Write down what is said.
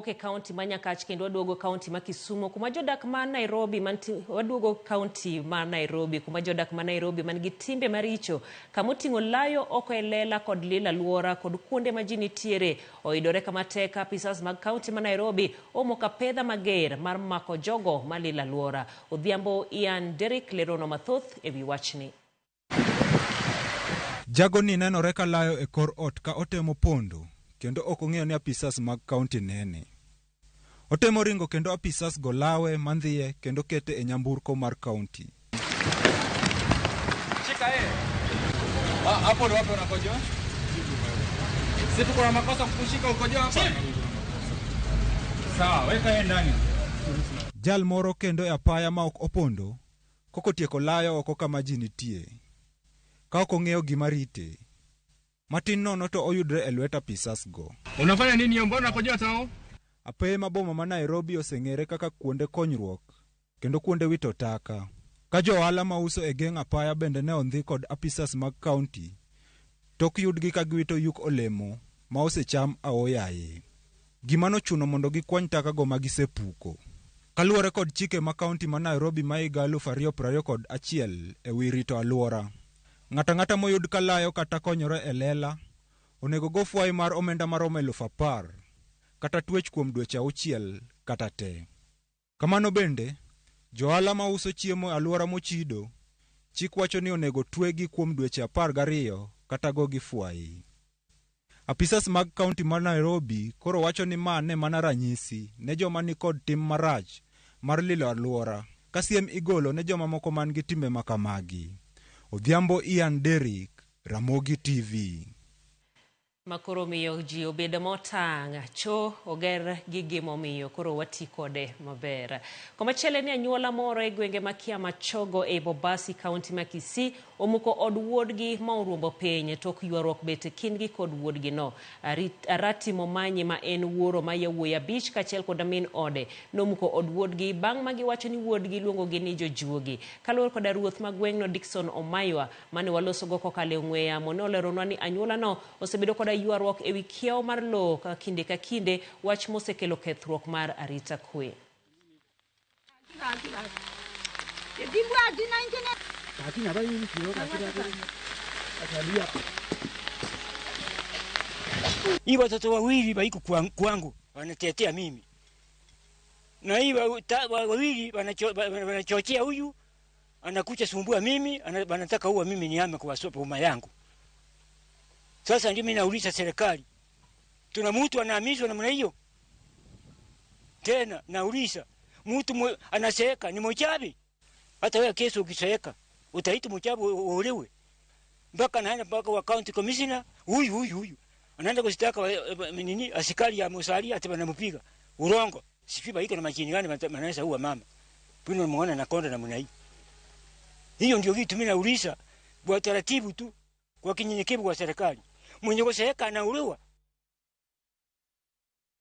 E kaunti ma Nyakach kendo waduogo kaunti ma Kisumu kuma jodak ma Nairobi manti, waduogo kaunti ma Nairobi kuma jodak ma Nairobi man gi timbe maricho kama oting'o layo oko e lela kod lilo alwora kod kuonde ma ji nitiere oyudore kama tek. Apisas mag kaunti ma Nairobi omoko apedha mager mar mako jogo ma lilo alwora. Odhiambo Ian Derrick leronwa mathoth e wi wachni. Jagoni nenore ka layo e kor ot ka otemo pondo kendo ok ong'eyo ni apisas mag kaunti nene. Otemo ringo kendo apisas go lawe mandhiye kendo kete e nyamburko mar kaunti. Shika yeye. Hapo ndo wapi unakojoa? Sisi tuko na makosa kukushika ukojoa hapa. Sawa, weka yeye ndani. Jal moro kendo e apaya ma ok opondo kokotieko layo oko kama ji nitie. Ka ok ong'eyo gima rite. Matin nono to oyudre e lwet apisas go. Unafanya nini hiyo? Mbona unakojoa tao? Apewe ma boma ma Nairobi oseng'ere kaka kuonde konyruok kendo kuonde wito taka. Ka jo ohala mauso e geng' apaya bende ne ondhi kod apisas mag kaunti tok yudgi ka giwito yuk olemo ma osecham aoyaye. Gima nochuno mondo gikwany taka go ma gisepuko. Kaluwore kod chike ma kaunti ma Nairobi ma higa 2021 e wi rito alwora. Ng'ato ang'ata moyud ka layo kata konyore e lela onego go fwai mar omenda maromo 10,000 kata twech kuom dweche 6 kata te. Kamano bende, johala mauso chiemo e alwora mochido, chik wacho ni onego twegi kuom dweche 12 kata gogi fwai. Apisas mag kaunti ma Nairobi koro wacho ni ma ne mana ranyisi ne joma ni kod tim marach mar lilo alwora ka siem igolo ne joma moko man gi timbe makamagi. Odhiambo Ian Derrick, Ramogi TV. Makoro miyo ji obedo motang', cho oger gi gimomiyo koro wati kode maber. Komachielo ni anyuola moro e gwenge ma Kiamachogo e Bobasi, kaunti ma Kisii omuko od wuodgi ma oruombo piny tok ywaruok bet e kindgi kod wuodgi no. Arati Momanyi ma en wuoro ma yawuoyi 5 kaachiel kod min ode nomuko od wuodgi bang' ma giwacho ni wuodgi luongogi ni jojuogi. Kaluwore koda ruoth ma gweng'no Dickson Omaywa mane walosogo kokalo e ong'we yamo noleronwa ni anyuola no osebedo koda ywaruok ewi kiewo mar lowo ka kinde ka kinde, wach mosekelo kethruok mar arita kwe. Hii watoto wawili waiko kwangu wanatetea mimi, na hii wawili wanachochea huyu anakuja sumbua mimi, wanataka uwa mimi niame kwa boma yangu. Sasa ndio mimi nauliza serikali, tuna mtu anahamishwa namna hiyo? Tena nauliza, mtu anaseeka ni mchawi? Hata wewe kesho ukiseeka utaitwa mchawi uolewe? Mpaka naenda mpaka wa county commissioner huyu huyu huyu anaenda kushtaka nini askari ya Musalia ati wanampiga. Urongo. Sijui baiko na majini gani wanaweza uwa mama. Pino muona na konda namna hii. Hiyo ndio kitu mimi nauliza kwa taratibu tu, kwa kinyenyekevu kwa serikali. Mwenye kuseeka anauliwa.